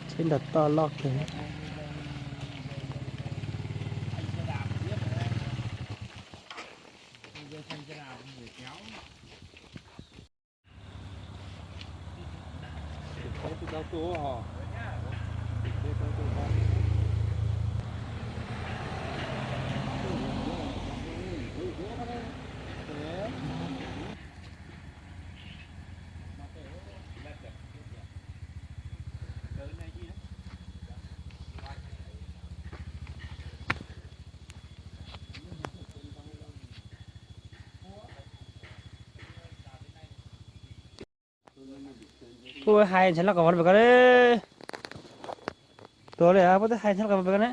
Tsheb nrog toj loj kawg. Kuj hais ntshai loj kom vov pem ko. Tuag li, puab twb hais ntshai loj kom vov pem ko ne.